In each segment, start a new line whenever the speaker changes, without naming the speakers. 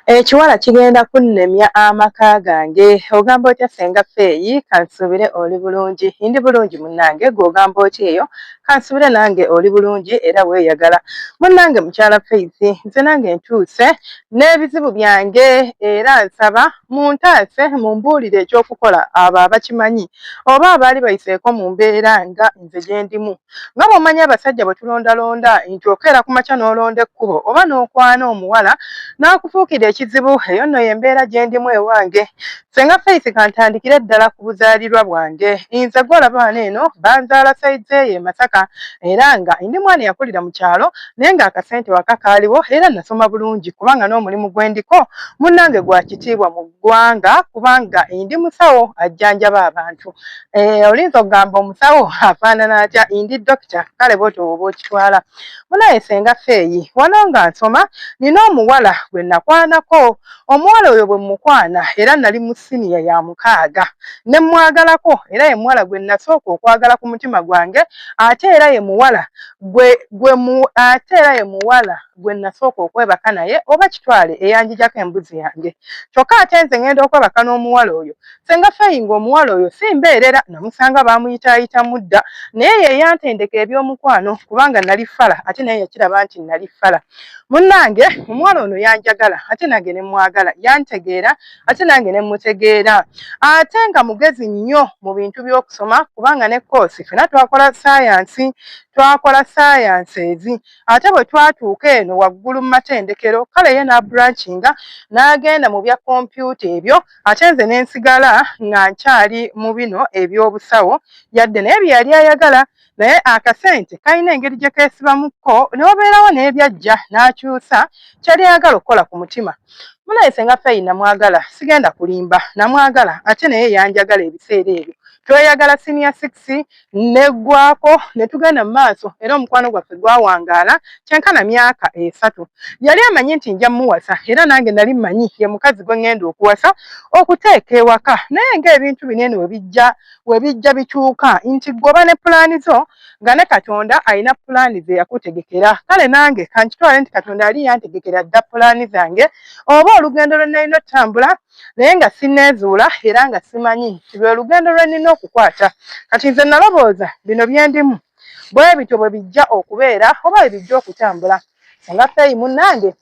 Ekiwala kigenda kunnemya amaka gange. Ogamba otya Ssenga Feeyi? Kansuubire oli bulungi. Ndi bulungi munnange, ggwe ogamba otya eyo? Kansuubire nange oli bulungi era weeyagala. Munnange mukyala Faith, nze nange ntuuse n'ebizibu byange era nsaba muntaase mumbuulire eky'okukola abo abakimanyi oba abaali bayiseeko mu mbeera nga nze gye ndimu. Nga bw'omanyi abasajja bwe tulondalonda nti okeera ku makya n'olonda ekkubo oba n'okwana omuwala n'akufuukira ekizibu, eyo nno y'embeera gye ndimu ewange. Ssenga Faith kantandikire ddala ku buzaalirwa bwange. Nze gw'olaba wano eno banzaala sayizi eyo e Masaka era nga ndi mwana eyakulira mu kyalo naye ng'akasente waka kaaliwo era nasoma bulungi kubanga n'omulimu gwe ndiko munnange gwa kitiibwa mu ggwanga kubanga ndi musawo ajjanjaba abantu. Eh, olinza okugamba omusawo afaanana atya? Ndi dokita, kale bw'otyo bw'oba okitwala. Munaye Ssenga Feeyi, wano nga nsoma nina omuwala gwe nakwanako. Omuwala oyo bwe mmukwana era nali mu siniya ya mukaaga ne mmwagalako era ye muwala gwe nasooka okwagala ku mutima gwange ate era ye muwala gwe gwe mu ate era ye muwala gwe nasooka okwebaka naye oba kitwale eyanjijako embuzi yange. Kyokka ate nze ngenda okwebaka n'omuwala oyo Ssenga Feeyi ng'omuwala oyo si mbeerera namusanga baamuyitaayitamu dda naye ye yantendeka eby'omukwano kubanga nali ffala ate naye yakiraba nti nali ffala. Munnange omuwala ono yanjagala ate nange ne mmwagala, yantegeera ate nange ne mmutegeera ate nga mugezi nnyo mu bintu by'okusoma kubanga ne kkoosi ffenna twakola ssaayansi, twakola sciences ate bwe twatuuka eno waggulu mu matendekero kale ye n'abrankinga n'agenda mu bya kompyuta ebyo ate nze ne nsigala nga nkyali mu bino eby'obusawo yadde naye bye yali ayagala naye akasente kalina engeri gye keesibamukko ne wabeerawo n'ebyajja n'akyusa kyali ayagala okukola ku mutima. Munaye Ssenga Faye namwagala sigenda kulimba namwagala ate naye yanjagala ebiseera ebyo tweyagala senior six neggwako ne tugenda mu maaso era omukwano gwaffe gwawangaala kyenkana myaka esatu. Yali amanyi nti nja muwasa era nange nali mmanyi ye mukazi gwe ŋŋenda okuwasa okuteeka ewaka naye ng'ebintu bino eno we bijja bikyuka nti gwoba ne pulaani zo nga ne Katonda alina pulaani ze yakutegekera. Kale nange kankitwale nti Katonda yali yantegekera dda pulaani zange oba olugendo lwe nalina otambula naye nga sinneezuula era nga simanyi nti lwe lugendo lwe nnina okukwata. Kati nze nalowooza bino bye ndimu bwe bityo bwe bijja okubeera oba bwe bijja okutambula. Nga Feeyi munnange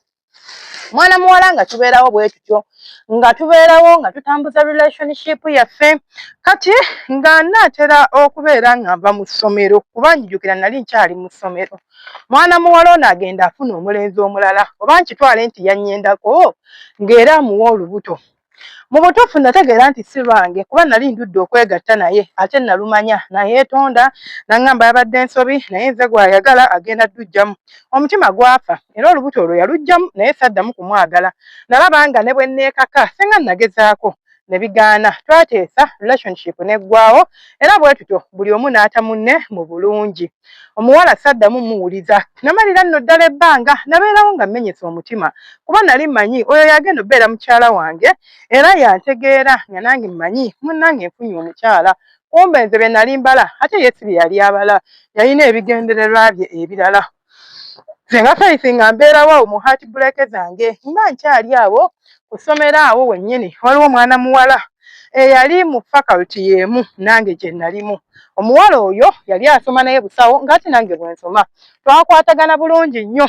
mwana muwala nga tubeerawo bwe tutyo nga tubeerawo nga tutambuza relationship yaffe kati nga nnaatera okubeera nga nva mu ssomero kuba njijukira nali nkyali mu ssomero mwana muwala ono agenda afuna omulenzi omulala oba nkitwale nti yannyendako ng'era amuwa olubuto. Mu butuufu nategeera nti si lwange kuba nali ndudde okwegatta naye ate nalumanya nayeetonda n'aŋŋamba yabadde nsobi naye nze gw'ayagala agenda dduggyamu. Omutima gwafa era olubuto olwo yaluggyamu naye saddamu kumwagala. Nalaba nga ne bwe nneekaka singa nagezaako ne bigaana. Twateesa relationship n'eggwaawo era bwe tutyo buli omu n'ata munne mu bulungi. Omuwala saddamu muwuliza. Namalira nno ddala ebbanga nabeerawo nga mmenyese omutima kuba nali mmanyi oyo y'agenda okubeera mukyala wange era yantegeera nga nange mmanyi munnange nfunye omukyala. Kumbe nze bye nali mbala ate ye si bye yali abala yalina ebigendererwa bye ebirala. Nze nga Faith nga mbeerawo awo mu heartbreak zange mba nkyali awo ku ssomero awo wennyini waliwo mwana muwala eyali mu faculty y'emu nange gye nalimu. Omuwala oyo yali asoma naye busawo ng'ate nange bwe nsoma. Twakwatagana bulungi nnyo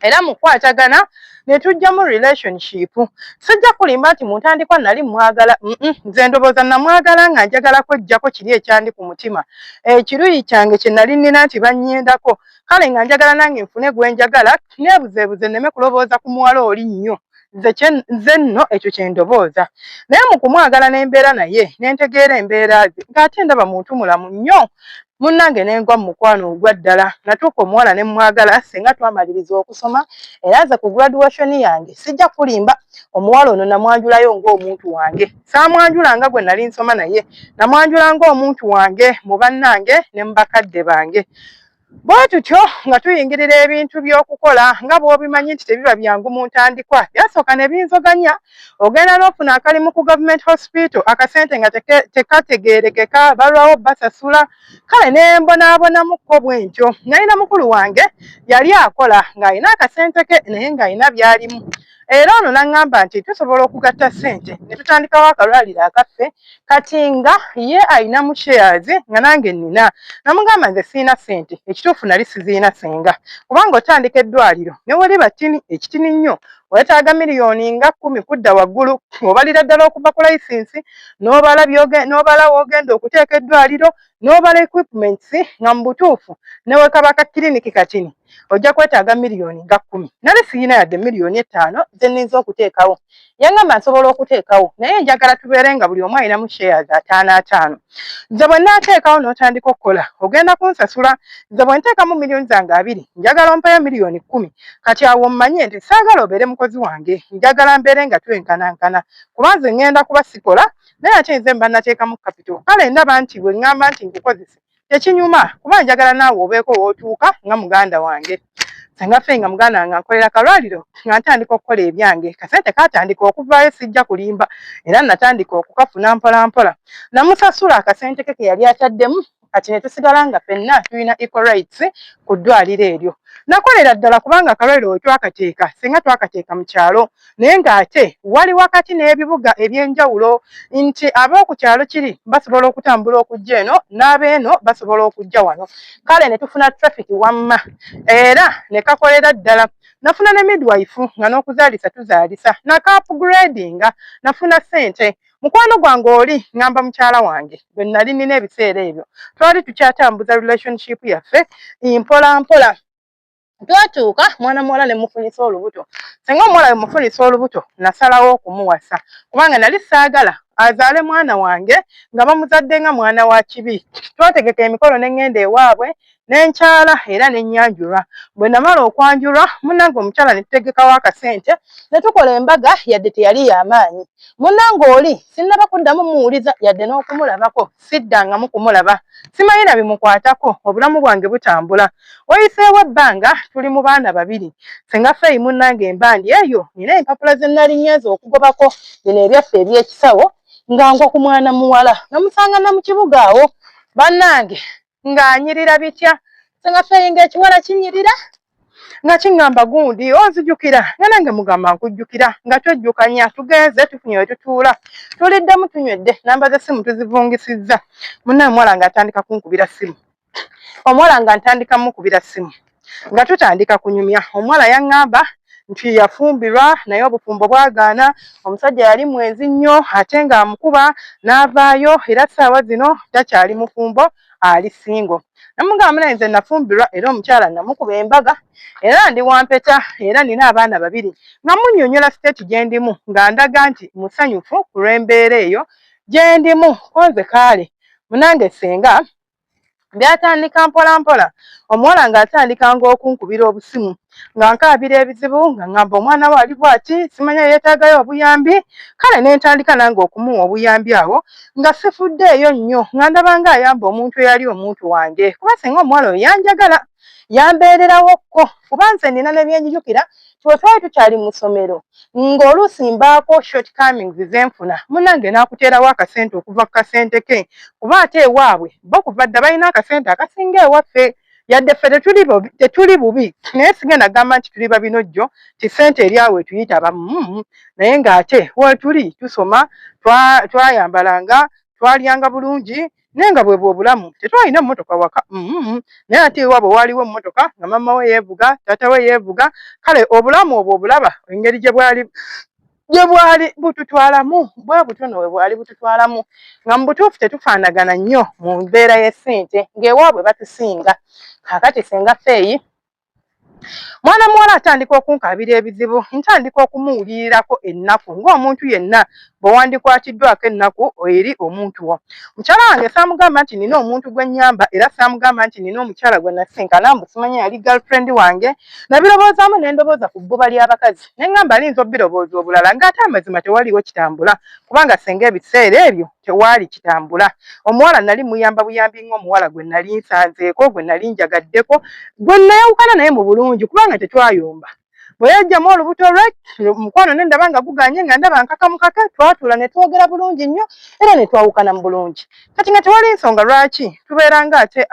era mu kukwatagana ne tujja mu relationship. Sijja kulimba nti mu ntandikwa nali mmwagala, nze ndowooza namwagala nga njagala kweggyako kiri ekyandi ku mutima. Ekiruyi kyange kye nali nnina nti bannyendako kale nga njagala nange nfune gwe njagala neebuzeebuze nneme kulowooza ku muwala oli nnyo. Nze nno ekyo kye ndowooza. Naye mu kumwagala ne mbeera naye ne ntegeera embeera ze ng'ate ndaba muntu mulamu nnyo. Munnange ne ngwa mu mukwano ogwa ddala. Natuuka omuwala ne mmwagala singa twamaliriza okusoma era nze ku graduation yange sijja kulimba omuwala ono namwanjulayo ng'omuntu wange. Saamwanjula nga gwe nali nsoma naye namwanjula ng'omuntu wange mu bannange ne mu bakadde bange. Bwe tutyo nga tuyingirira ebintu by'okukola nga bw'obimanyi nti tebiba byangu mu ntandikwa byasooka ne binzoganya ogenda n'ofuna akalimu ku government hospital akasente nga tekategeerekeka balwawo basasula kale ne mbonaabonamuko bwe ntyo. Nalina mukulu wange yali akola ng'alina akasente ke naye ng'alina by'alimu. Era ono n'aŋŋamba nti tusobola okugatta ssente ne tutandikawo akalwaliro akaffe, kati nga ye alinamu shares nga nange nnina. Namugamba nze sirina ssente, ekituufu nali sizirina ssenga, kubanga otandika eddwaliro ne we liba ttini ekitini nnyo weetaaga miliyoni nga 10 kudda waggulu, obalira ddala okuva ku layisinsi n'obala n'obala w'ogenda okuteeka eddwaliro n'obala equipments, nga mu butuufu ne we kaba ka kiriniki katini ojja kwetaaga miliyoni nga 10. Nali sirina yadde miliyoni 5 ze nninza okuteekawo. Yangamba nsobola okuteekawo, naye njagala tubeere nga buli omu alinamu shares ataano ataano. Nze bwe nnaateekawo n'otandika okukola, ogenda kunsasula. Nze bwe nteekamu miliyoni zange 20, njagala ompayo miliyoni 10. Kati awo mmanye nti saagala obeere mukozi wange, njagala mbeere nga twenkanankana, kuba nze ŋŋenda kuba sikola, naye ate nze mba nateekamu capital. Kale ndaba nti bwe ŋŋamba nti nkukozese tekinyuma, kuba njagala naawe obeeko w'otuuka nga muganda wange. Senga ffe nga muganda wange nkolera kalwaliro, nga ntandika okukola ebyange, kasente katandika okuvaayo, sijja kulimba, era natandika okukafuna mpola mpola. Namusasula akasente ke ke yali ataddemu, kati ne tusigala nga ffenna tulina equal rights ku ddwaliro eryo. Nakolera ddala, kubanga akalwaliro we twakateeka, singa twakateeka mu kyalo, naye ng'ate wali wakati n'ebibuga ebyenjawulo, nti ab'oku kyalo kiri basobola okutambula okujja eno, n'abeeno basobola okujja wano. Kale ne tufuna traffic wamma, era ne kakolera ddala. Nafuna ne midwife, nga n'okuzaalisa tuzaalisa, naka upgradinga, nafuna ssente. Mukwano gwange oli, ŋŋamba mukyala wange gwe nali nina ebiseera ebyo, twali tukyatambuza relationship yaffe mpola mpola. Twatuuka mwana muwala ne mufunisa olubuto. Singa omuwala we mufunisa olubuto, nasalawo okumuwasa, kubanga nali saagala azaale mwana wange nga bamuzadde nga mwana wa kibi. Twategeka emikolo ne ŋŋenda ewaabwe n'enkyala era n'ennyanjulwa. Bwe namala okwanjulwa, munnange omukyala ne tutegekawo akasente ne tukola embaga, yadde teyali y'amaanyi. Munnange oli sinnaba kuddamu muwuliza yadde n'okumulabako, siddangamu kumulaba, simanyi na bimukwatako. Obulamu bwange butambula. Wayiseewo ebbanga, tuli mu baana babiri. Senga Feeyi munnange, embandi eyo nina empapula ze nali nnyanze okugobako bino ebyaffe ebyekisawo, nga ngwa ku mwana muwala, namusanga na mu kibuga awo. Bannange, ng'anyirira bitya! Senga Feeyi, ng'ekiwala kinyirira nga kiŋŋamba, "Gundi, onzijukira?" Nga nange mugamba, "Nkujjukira." Nga twejjukanya, tugenze tufunye we tutuula, tuliddemu, tunywedde, namba z'essimu tuzivungisizza. Munnaye omuwala ng'atandika kunkubira ssimu, omuwala nga ntandika mukubira ssimu, nga tutandika kunyumya. Omuwala yaŋŋamba nti yafumbirwa, naye obufumbo bwagaana, omusajja yali mwenzi nnyo ate ng'amukuba, n'avaayo, era ssaawa zino takyali mufumbo, ali single. Namugamba, "Munaye, nze nafumbirwa, era omukyala namukuba embaga, era ndi wampeta, era nina abaana babiri." Nga munnyonnyola state gye ndimu, nga ndaga nti musanyufu ku lw'embeera eyo gye ndimu. Konze kaale munange senga byatandika mpola mpola. Omuwala ng'atandikanga okunkubira obusimu nga nkaabira ebizibu, nga ŋŋamba omwana we ali bw'ati, simanya yeetaagayo obuyambi. Kale ne ntandika nange okumuwa obuyambi awo, nga sifuddeeyo nnyo, nga ndaba nga ayamba omuntu eyali omuntu wange, kuba singa omuwala oyo yanjagala, yambeererawokko, kuba nze nina ne byenjijukira ti we twali tukyali mu ssomero, ng'oluusi mbaako shortcomings zenfuna, munnange n'akuteerawo akasente okuva ku kasente ke, kuba ate ewaabwe bo kuva dda balina akasente akasinga ewaffe. Yadde ffe tetuli bubi, naye sigenda gamba nti tuli babinojjo ti ssente eri awo etuyitaba, naye ng'ate wetuli tusoma, twayambalanga, twalyanga bulungi, naye nga bwe bwe obulamu. Tetwalina mmotoka waka, naye ate ewaabwe waaliwo emmotoka, nga maama we yeevuga, taata we yeevuga. Kale obulamu obwo obulaba engeri gye bwali bututwalamu, bwe butono bwe bwali bututwalamu, nga mu butuufu tetufaanagana nnyo mu mbeera y'essente, ng'ewaabwe batusinga. Kaakati senga Feeyi, mwana muwala atandika okunkaabira ebizibu, ntandika okumuwulirirako ennaku ng'omuntu yenna bwe wandikwatiddwako ennaku eri omuntu wo. Mukyala wange saamugamba nti nina omuntu gwe nnyamba, era saamugamba nti nina omukyala gwe nasinkana, mbu simanya yali girlfriend wange. Nabirowoozaamu ne ndowooza ku bbuba ly'abakazi, ne ŋŋamba alinza obbirowooza obulala, ng'ate amazima tewaliiwo kitambula, kubanga senga ebiseera ebyo tewaali kitambula. Omuwala nali muyamba buyambi ng'omuwala gwe nali nsanzeeko, gwe nali njagaddeko, gwe nayawukana naye mu bulungi, kubanga tetwayomba. Bwe yajjamu olubuto lwe, mukwano ne ndaba nga guganye, nga ndaba nkaka mukake, twatuula ne twogera bulungi nnyo, era ne twawukana mu bulungi. Kati nga tewali nsonga lwaki tubeera nga ate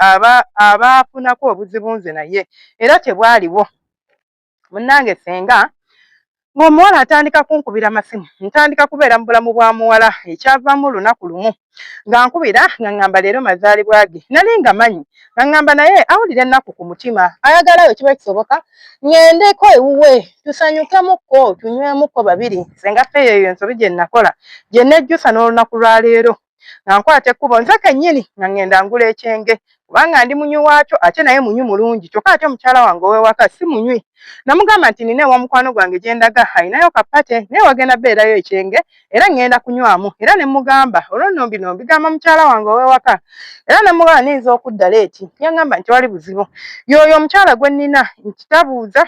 abaafunako obuzibu nze naye, era tebwaliwo. Munnange senga Ng'omuwala atandika kunkubira masimu, ntandika kubeera mu bulamu bwa muwala ekyavaamu olunaku lumu nga nkubira nga ŋŋamba leero mazaalibwa ge. Nali nga manyi nga ŋŋamba naye awulira ennaku ku mutima ayagala bwe kiba kisoboka ŋŋendeko ewuwe tusanyukemukko tunywemukko babiri. Ssenga Ffe eyo ensobi gye nakola gye nejjusa n'olunaku lwa leero. Nga nkwata ekkubo nze kennyini nga ŋŋenda ngula ekyenge kubanga ndi munywi waakyo ate naye munywi mulungi kyokka ate mukyala wange ow'ewaka si munywi. Namugamba nti nina ewa mukwano gwange gye ndaga alinayo ka ppate naye wagenda beerayo ekyenge era ŋŋenda kunywamu era ne mmugamba olwo nno bino mbigamba mukyala wange ow'ewaka era ne mmugamba niyinza okudda leeti. Yaŋŋamba nti tewali buzibu. Y'oyo omukyala gwe nnina nti tabuuza,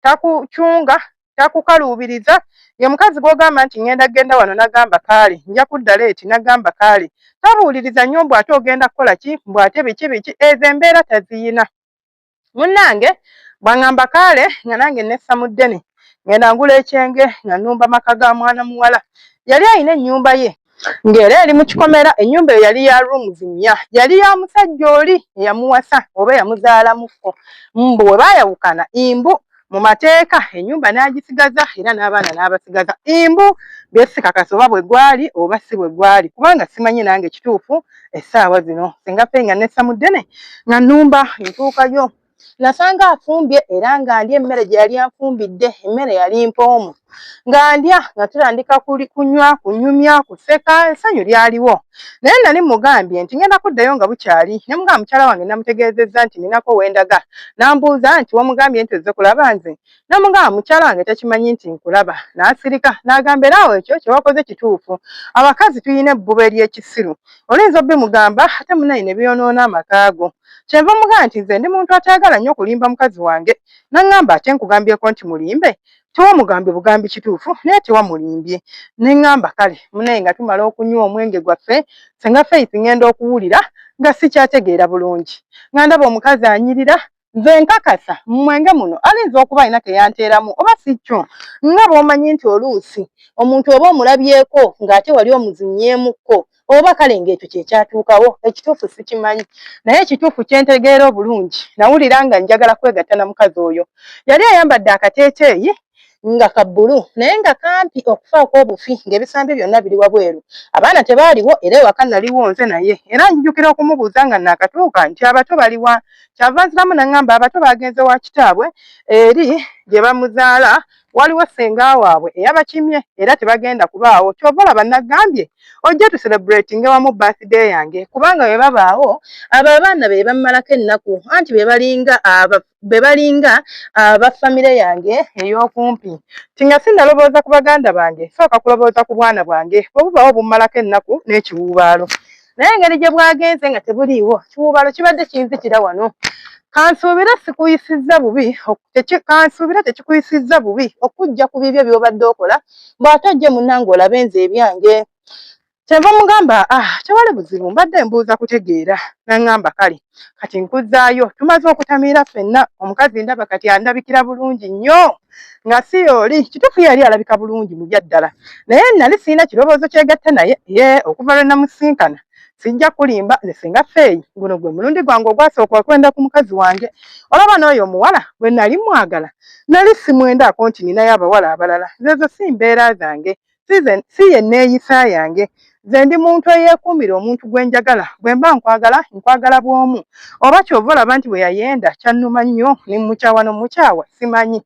takucunga takukaluubiriza ye mukazi gw'ogamba nti ŋŋenda kugenda wano n'agamba kaale, nja kudda leeti n'agamba kaale. Tabuuliriza nnyo mbu ate ogenda kukola ki, mbu ate biki biki, ezo embeera taziyina. Munnange bw'aŋŋamba kaale nga nange nessa mu ddene ŋŋenda ngula ekyenge nga nnumba maka ga mwana muwala. Yali alina ennyumba ye ng'era eri mu kikomera. Ennyumba eyo yali ya rooms nnya, yali ya musajja oli eyamuwasa oba eyamuzaalamuko. Mbu bwe baayawukana mbu mu mateeka ennyumba n'agisigaza era n'abaana n'abasigaza. Mbu bye sikakasa oba bwe gwali oba si bwe gwali kubanga simanyi nange kituufu essaawa zino. Singa ffe nga nessa mu ddene nga nnumba ntuukayo. Nasanga afumbye era nga ndya emmere gye yali anfumbidde, emmere yali mpoomu. Nga ndya nga tutandika kunywa, kunyumya, kuseka, essanyu lyaliwo. Naye nali mmugambye nti ngenda kuddayo nga bukyali ne mugamba mukyala wange namutegeezezza nti ninako we ndaga. N'ambuuza nti wamugambye nti ozze kulaba nze? Namugamba mukyala wange takimanyi nti nkulaba. N'asirika n'agamba era awo ekyo kye wakoze kituufu. Abakazi tulina ebbuba ery'ekisiru. Oyinza obbimugamba ate munnaye ne byonoona amaka go. Kyenva mugamba nti nze ndi muntu atayagala nnyo kulimba mukazi wange. N'aŋŋamba ate nkugambyeko nti mulimbe? Tewamugambye bugambi kituufu naye tewamulimbye. Ne ŋŋamba kale munnaye nga tumala okunywa omwenge gwaffe, Ssenga Faith ŋŋenda okuwulira nga sikyategeera bulungi. Nga ndaba omukazi anyirira nze nkakasa mu mwenge muno alinza okuba alina ke yanteeramu oba si kyo nga bw'omanyi nti oluusi omuntu oba omulabyeko ng'ate wali omuzinyeemukko oba kale ng'ekyo kye kyatuukawo ekituufu sikimanyi naye ekituufu kye ntegeera obulungi nawulira nga njagala kwegatta na mukazi oyo yali ayambadde akateeteeyi nga ka bbulu naye nga kampi okufaako obufi ng'ebisambi byonna biri wabweru abaana tebaaliwo era ewaka naliwo nze naye era njijukira okumubuuza nga naakatuuka nti abato baliwa kyava nziramu n'aŋŋamba abato baagenze wa kitaabwe eri gye bamuzaala waliwo ssenga waabwe eyabakimye era tebagenda kubaawo ky'ova olaba nagambye ojje tucelebratinge wamu birthday yange kubanga bwe babaawo abo abaana be bammalako ennaku anti be balinga aba be balinga aba famire yange ey'okumpi nti nga sinnalowooza ku baganda bange sooka kulowooza ku bwana bwange bwe bubaawo bummalako ennaku n'ekiwuubaalo naye engeri gye bwagenze nga tebuliiwo kiwuubaalo kibadde kinzitira wano kansuubire sikuyisizza bubi kansuubire tekikuyisizza bubi okujja ku bibyo by'obadde okola bw'ate ojje munnange olabe nze ebyange kyenva mugamba ah tewali buzibu mbadde mbuuza kutegeera n'aŋŋamba kale kati nkuzzaayo tumaze okutamiira ffenna omukazi ndaba kati andabikira bulungi nnyo nga si yooli kituufu yali alabika bulungi mu byaddala naye nali sirina kirowoozo kyegatta naye ye okuva lwe namusinkana sijja kulimba nze singa feeyi guno gwe mulundi gwange ogwasooka okwenda ku mukazi wange olaba n'oyo omuwala bwe nali mwagala nali simwendaako nti ninayo abawala abalala nze ezo si mbeera zange si ye nneeyisa yange nze ndi muntu eyeekuumira omuntu gwe njagala bwe mba nkwagala nkwagala bw'omu oba ky'ova olaba nti bwe yayenda kyannuma nnyo ne mmukyawa n'omukyawa simanyi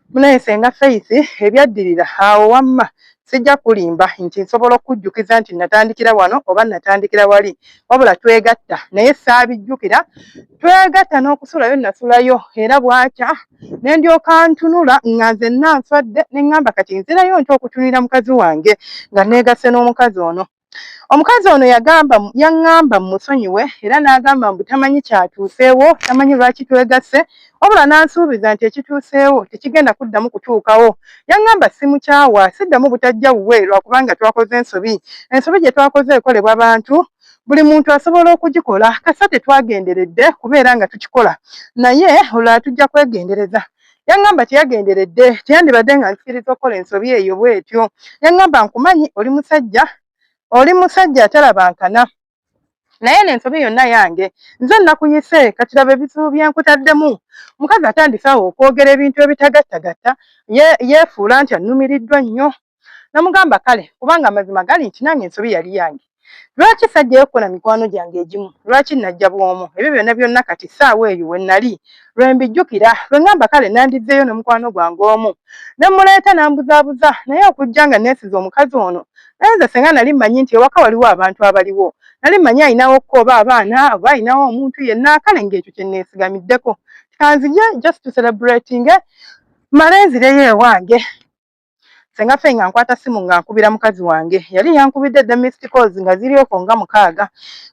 munaye Ssenga Faith ebyaddirira awo wamma sijja kulimba nti nsobola okukujjukiza nti natandikira wano oba natandikira wali wabula twegatta naye saabijjukira twegatta n'okusulayo nasulayo era bwakya ne ndyoka ntunula nga nzenna nswadde ne ŋŋamba kati nzirayo nti okutunulira mukazi wange nga neegasse n'omukazi ono. Omukazi ono yagamba yaŋŋamba mmusonyiwe era n'agamba mbu tamanyi kyatuuseewo tamanyi lwaki twegasse wabula n'ansuubiza nti ekituuseewo tekigenda kuddamu kutuukawo. Yaŋŋamba simukyawa siddamu butajja wuwe lwakubanga twakoze ensobi ensobi gye twakoze ekolebwa bantu buli muntu asobola okugikola kasita tetwagenderedde kubeera nga tukikola naye olulala tujja kwegendereza. Yaŋŋamba teyagenderedde teyandibadde nga nsikiriza okukola ensobi eyo bw'etyo. Yaŋŋamba nkumanyi oli musajja oli musajja atalabankana. Naye n'ensobi yonna yange, nze nakuyise, kati laba ebizibu bye nkutaddemu. Omukazi atandise awo okwogera ebintu ebitagattagatta, yeefuula nti annumiriddwa nnyo. Namugamba kale, kubanga amazima gali nti nange ensobi yali yange. Lwaki sajjayo kukola mikwano gyange egimu? Lwaki najja bw'omu? Ebyo byonna byonna kati ssaawa eyo we nali lwe mbijjukira, lwe ŋŋamba kale nandizzeeyo ne mukwano gwange omu ne mmuleeta n'ambuzaabuza, naye okujja nga neesize omukazi ono. Naye nze senga nali mmanyi nti ewaka waliwo abantu abaliwo, nali mmanyi alinawo ko oba abaana oba alinawo omuntu yenna, kale ng'ekyo kye neesigamiddeko, kanzije just to celebrating mmale nzireyo ewange. Senga Ffe nga nkwata simu nga nkubira mukazi wange, yali yankubidde dda missed calls nga ziri okwo nga 6,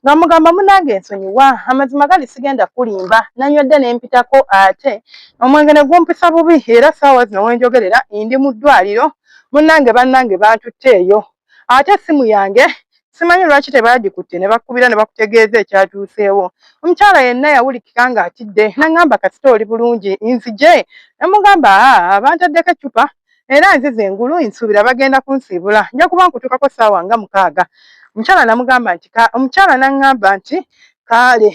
nga mugamba, "Munange nsonyiwa, amazima gali sigenda kulimba, nanywedde ne mpitako ate omwenge ne gumpisa bubi, era ssaawa zino wenjogerera ndi mu ddwaliro. Munnange, bannange bantutte eyo, ate essimu yange simanyi lwaki tebaagikutte ne bakubira ne bakutegeeza ekyatuuseewo." Omukyala yenna yawulikika ng'atidde, n'aŋŋamba, "Kasita oli bulungi, nzije?" Ne mugamba, "Aa, bantaddeko eccupa era nzize engulu, nsuubira bagenda kunsiibula, nja kuba nkutuukako ssaawa nga 6." Omukyala namugamba nti, omukyala n'aŋŋamba nti kaale.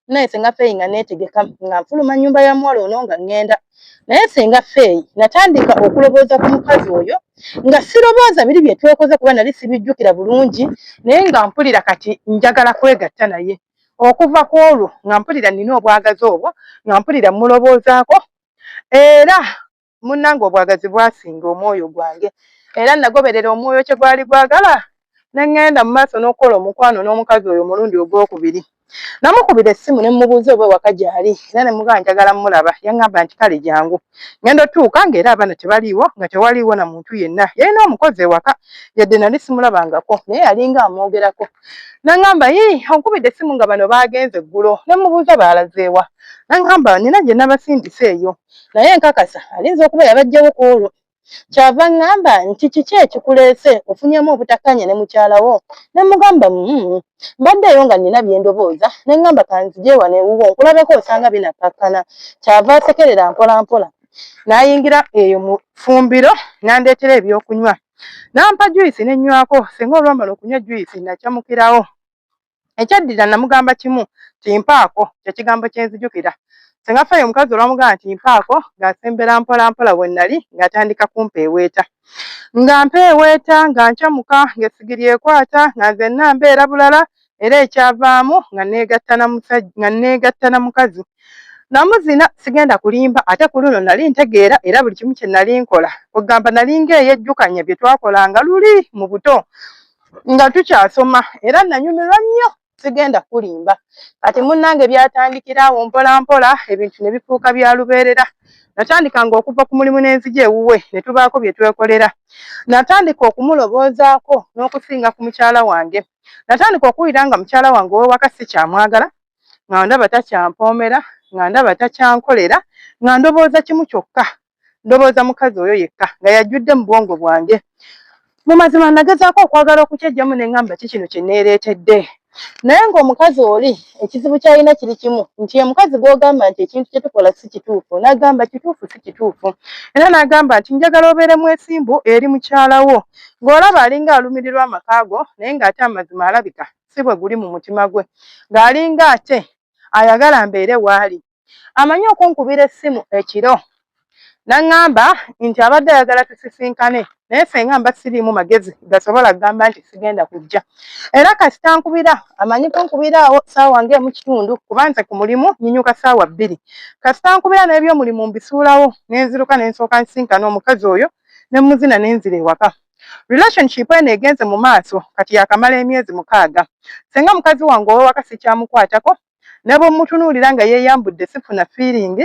Naye Senga Feeyi nga neetegeka nga nfuluma nnyumba ya muwala ono nga ŋŋenda, naye Senga Feeyi natandika okulowooza ku mukazi oyo, nga sirowooza biri bye twekoze kuba nali sibijjukira bulungi, naye nga mpulira kati njagala kwegatta naye. Okuva ku olwo nga mpulira nina obwagazi obwo, nga mpulira mmulowoozaako, era munnange obwagazi bwasinga omwoyo gwange, era nagoberera omwoyo kye gwali gwagala ne ŋŋenda mu maaso n'okukola omukwano n'omukazi oyo. Omulundi ogwokubiri namukubira essimu ne mmubuuza oba ewaka gy'ali, era ne mugamba njagala mmulaba. Yaŋŋamba nti kale jangu. Ŋŋenda otuuka ng'era abaana tebaliiwo, nga tewaliiwo na muntu yenna. Yalina omukozi ewaka, yadde nali simulabangako, naye yalinga amwogerako. N'aŋŋamba, "Yii, onkubidde essimu nga bano baagenze eggulo." Ne mmubuuza baalazeewa, n'aŋŋamba, "Nina gye nabasindise eyo, naye nkakasa alinza okuba yabaggyewo ku olwo." Kyava ŋŋamba nti, "Kiki ekikuleese? Ofunyemu obutakkaanya ne mukyala wo?" Ne mugamba, mbaddeeyo nga nnina bye ndowooza, ne ŋŋamba kanzije wano ewuwo nkulabeko, osanga binakkakkana." Kyava asekerera mpola mpola n'ayingira eyo mu ffumbiro n'andeetera ebyokunywa, n'ampa juyisi ne nnywako. Singa olwamala okunywa juyisi nakyamukirawo. Ekyaddirira namugamba kimu ti, "Mpaako." Kye kigambo kye nzijukira. Senga Ffe omukazi olwamugamba nti mpaako, ng'asembera mpola mpola we nali, ng'atandika kumpeeweeta, nga mpeeweeta, nga nkyamuka, ng'essigiri ekwata, nga nzenna mbeera bulala. Era ekyavaamu nga neegatta na musajja, nga neegatta na mukazi, namuzina. Sigenda kulimba, ate ku luno nali ntegeera, era buli kimu kye nali nkola kwegamba nalinga eyejjukanya bye twakolanga luli mu buto nga tukyasoma, era nanyumirwa nnyo, sigenda kulimba. Kati munnange byatandikira awo mpola mpola, ebintu ne bifuuka bya lubeerera. Natandikanga okuva ku mulimu n'enzija ewuwe ne tubaako bye twekolera. Natandika okumulowoozaako n'okusinga ku mukyala wange. Natandika okuwulira nga mukyala wange ow'ewaka sikyamwagala, nga ndaba takyampoomera, nga ndaba takyankolera, nga ndowooza kimu kyokka, ndowooza mukazi oyo yekka nga yajjudde mu bwongo bwange. Mu mazima nagezaako okwagala okukyejjamu, ne ŋŋamba ki kino kye neereetedde, naye ng'omukazi oli ekizibu ky'alina kiri kimu nti ye mukazi gw'ogamba nti ekintu kye tukola si kituufu, n'agamba kituufu si kituufu, era n'agamba nti njagala obeere mwesimbu eri mukyala wo, ng'olaba alinga alumirirwa amaka go, naye ng'ate amazima alabika si bwe guli mu mutima gwe, ng'alinga ate ayagala mbeere waali. Amanyi okunkubira essimu ekiro n'aŋŋamba nti abadde ayagala tusisinkane, naye senga mba siriimu magezi gasobola kugamba nti sigenda kujja. Era kasita nkubira, amanyi kunkubira awo ssaawa ng'emu kitundu, kuba nze ku mulimu nyinyuka ssaawa 2. Kasita nkubira n'ebyomulimu mbisuulawo, ne nziruka ne nsooka nsinkana omukazi oyo, ne muzina, ne nzira ewaka. Relationship eno egenze mu maaso, kati yakamala emyezi 6. Senga mukazi wange ow'ewaka sikyamukwatako, ne bwe mmutunuulira nga yeeyambudde sifuna feeling,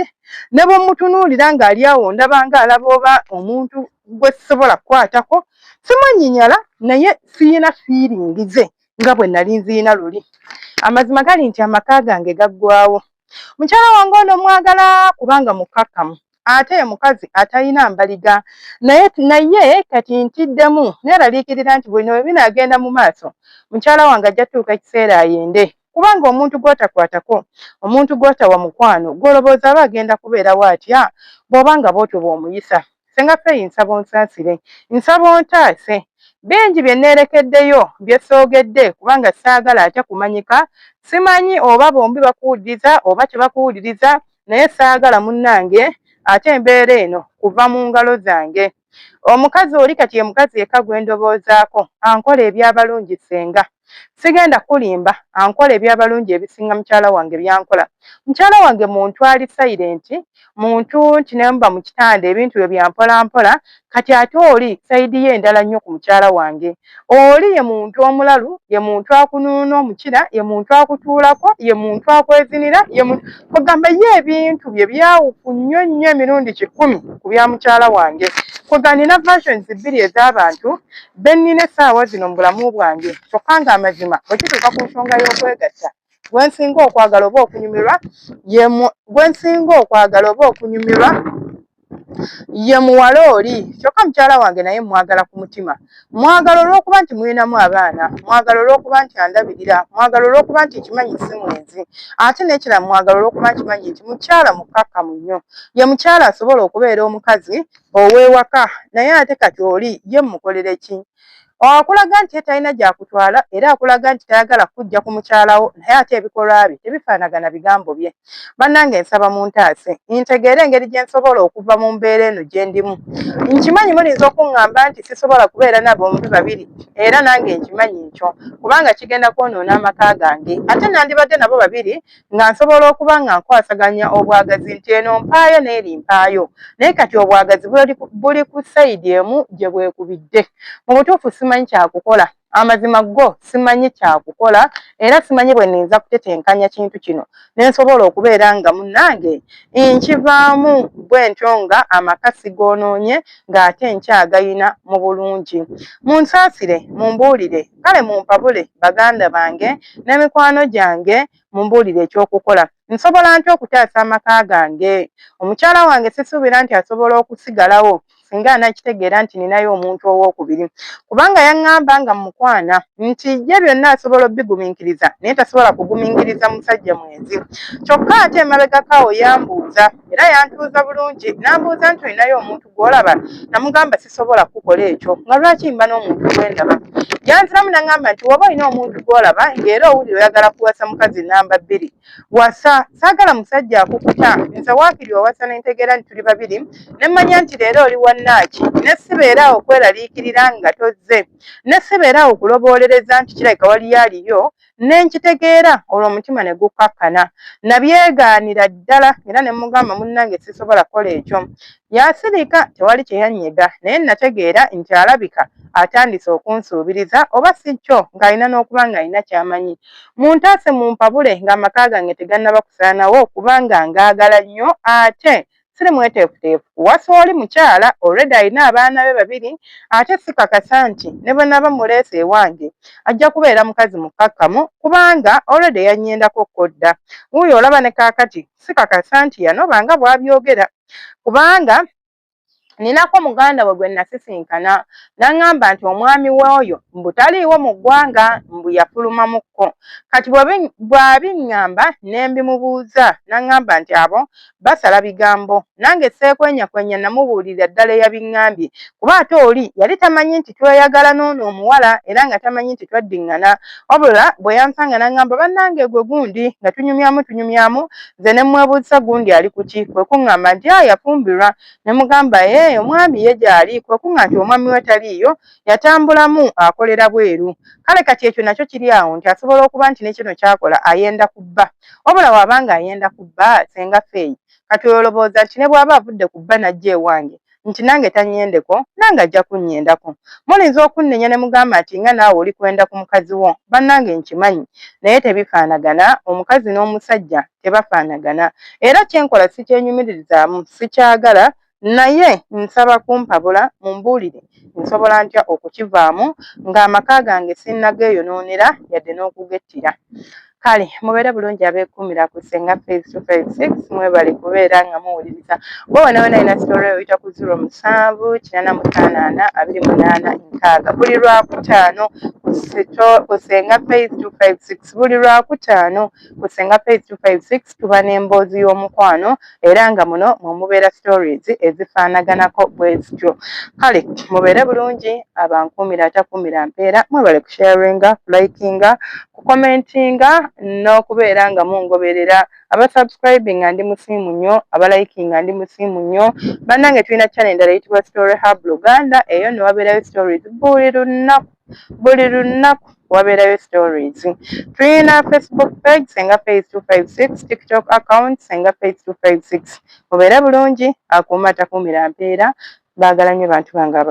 ne bwe mmutunuulira ng'ali awo ndaba ng'alaba oba omuntu gwe sisobola kukwatako. Simwenyinyala, naye siyina feeling ze nga bwe nali nziyina luli. Amazima gali nti amaka gange gaggwawo. Mukyala wange ono mwagala kubanga mukkakkamu, ate ye mukazi atalina mbaliga, naye kati ntiddemu, neeraliikirira nti bwino bwe binaagenda mu maaso, mukyala wange ajja tuuka ekiseera ayende, kubanga omuntu gw'otakwatako, omuntu gw'otawa mukwano, gw'olowooza aba agenda kubeerawo atya bw'oba nga bw'otyo bw'omuyisa? Senga Feyi, nsaba onsaasire, nsaba ontaase. Bingi bye nneerekeddeyo bye soogedde kubanga saagala ate kumanyika. Simanyi oba bombi bakuwuliriza oba tebakuwuliriza, naye saagala munnange ate embeera eno kuva mu ngalo zange. Omukazi oli kati ye mukazi yekka gwe ndowoozaako ankola ebyabalungi ssenga. Sigenda kukulimba, ankola ebyabalungi ebisinga mukyala wange byankola. Mukyala wange muntu ali silent, muntu nti ne muba mu kitanda ebintu bye bya mpolampola, kati ate oli side ye endala nnyo ku mukyala wange. Oli ye muntu omulalu, ye muntu akunuuna omukira, ye muntu akutuulako, ye muntu akwezinira, ye muntu kwegamba ye ebintu bye byawufu nnyo nnyo emirundi kikumi ku bya mukyala wange. Kwegamba nina versions bbiri ez'abantu be nnina essaawa zino mu bulamu bwange, kyokka ng'amazima bwe kituuka ku nsonga y'okwegatta gwe nsinga okwagala oba okunyumirwa ye gwe nsinga okwagala oba okunyumirwa ye muwala oli. Kyokka mukyala wange naye mwagala ku mutima, mwagala olw'okuba nti mulinamu abaana, mwagala olw'okuba nti andabirira, mwagala olw'okuba nti nkimanyi si mwenzi, ate n'ekirala mwagala olw'okuba nkimanyi nti mukyala mukkakkamu nnyo, ye mukyala asobola okubeera omukazi ow'ewaka. Naye ate kati oli ye mmukolere ki? Akulaga nti ye talina gy'akutwala era akulaga nti tayagala kujja ku mukyala wo, naye ate ebikolwa bye tebifaanagana bigambo bye. Bannange nsaba muntaase ntegeere engeri gye nsobola okuva mu mbeera eno gye ndimu. Nkimanyi muyinza okuŋŋamba nti sisobola kubeera nabo bombi babiri, era nange nkimanyi nkyo kubanga kigenda kwonoona amaka gange. Ate nandibadde nabo babiri nga nsobola okuba nga nkwasaganya obwagazi nti eno mpaayo n'eri mpaayo, naye kati obwagazi buli ku side emu gye bwekubidde. Mu butuufu simanyi kyakukola, amazima go simanyi kyakukola, era simanyi bwe nninza kutetenkanya kintu kino ne nsobola okubeera nga munnange nkivaamu bwe ntyo nga amaka sigoonoonye ng'ate nkyagayina mu bulungi. Munsaasire, mumbuulire, kale mumpabule baganda bange n'emikwano gyange, mumbuulire ekyokukola. Nsobola ntya okutaasa amaka gange? Omukyala wange sisuubira nti asobola okusigalawo singa anakitegeera nti ninayo omuntu owookubiri, kubanga yaŋŋamba nga mukwana nti ye byonna asobola obigumiikiriza naye tasobola kugumiikiriza musajja mwenzi. Kyokka ate emabegako awo yambuuza era yantuuza bulungi n'ambuuza nti olinayo omuntu gw'olaba? Namugamba sisobola kukola ekyo, nga lwaki mba n'omuntu gwendaba? Yanziramu n'aŋŋamba nti woba olina omuntu gw'olaba ng'era owulira oyagala kuwasa mukazi namba bbiri, wasa. Saagala musajja akukuta. Nze waakiri owasa ne ntegeera nti tuli babiri, ne mmanya nti leero oli wannaaki, ne sibeera awo kweraliikirira nga tozze, ne sibeera awo kuloboolereza nti kirabika waliyo aliyo, ne nkitegeera olwo omutima ne gukkakkana. Nabyegaanira ddala era ne mugamba munnange sisobola kukola ekyo. Yasirika tewali kye yannyega, naye nategeera nti alabika atandise okunsuubiriza oba si kyo ng'alina n'okuba ng'alina ky'amanyi. Muntaase mumpabule ng'amaka gange tegannaba kusaanawo kubanga ngaagala nnyo ate siri mweteefuteefu kuwasa oli mukyala already alina abaana be babiri, ate sikakasa nti ne bwe naba muleese ewange ajja kubeera mukazi mukkakkamu kubanga already yannyendako kko dda. Wuuyo olaba ne kaakati sikakasa nti yanoba nga bw'abyogera kubanga ninako muganda we gwe nasisinkana n'aŋŋamba nti omwami w'oyo mbu taliiwo mu ggwanga, mbu yafulumamukko. Kati bw'abiŋŋamba ne mbimubuuza n'aŋŋamba nti abo basala bigambo. Nange seekwenyakwenya namubuulirira ddala eyabiŋŋambye, kuba ate oli yali tamanyi nti tweyagala n'ono omuwala era nga tamanyi nti twaddiŋŋana. Wabula bwe yansanga n'aŋŋamba bannange gwe gundi, nga tunyumyamu tunyumyamu, nze ne mmwebuuzisa gundi ali ku ki, kwe kuŋŋamba nti a yafumbirwa. Ne mugamba ee omwami ye gy'ali, kwe kuŋŋamba nti omwami we taliiyo, yatambulamu akolera bweru. Kale kati ekyo nakyo kiri awo nti asobola okuba nti ne kino ky'akola ayenda ku bba. Wabula bw'aba ng'ayenda ku bba Ssenga Faye, kati olowooza nti ne bw'aba avudde ku bba n'ajja ewange nti nange tannyendeko, nange ajja kunnyendako. Muyinza okunnenya ne mugamba nti nga naawe oli kwenda ku mukazi wo. Bannange nkimanyi, naye tebifaanagana, omukazi n'omusajja tebafaanagana. Era kye nkola sikyenyumiririzaamu, sikyagala, naye nsaba kumpabula mumbuulire nsobola ntya okukivaamu ng'amaka gange sinnageeyonoonera yadde n'okugettira. Kale mubeere bulungi abeekuumira ku Ssenga Faith 256, mwebale kubeera nga muwuliriza. Gwe wena wena alina story oyita ku 07 85 28. 6:30 buli Lwakutaano ku Senga Faith 256. Buli Lwakutaano ku Senga Faith 256 tuba n'emboozi y'omukwano, era nga muno mwe mubeera stories ezifaanaganako bwe zityo. Kale mubeere bulungi, abankuumira atakuumira mpeera. Mwebale kusharinga, kulikinga, kukomentinga n'okubeera nga mungoberera. Abasubscribinga ndi musiimu nnyo, abalikinga ndi musiimu nnyo. Bannange, tulina channel endala eyitibwa Story Hub Luganda. Eyo ne wabeerayo stories buli lunaku, buli lunaku wabeerayo stories. Tulina Facebook page, Senga Faith 256, TikTok account, Senga Faith 256. Mubeere bulungi, akuuma atakuumira mpeera. Baagala nnyo bantu bange abalungi.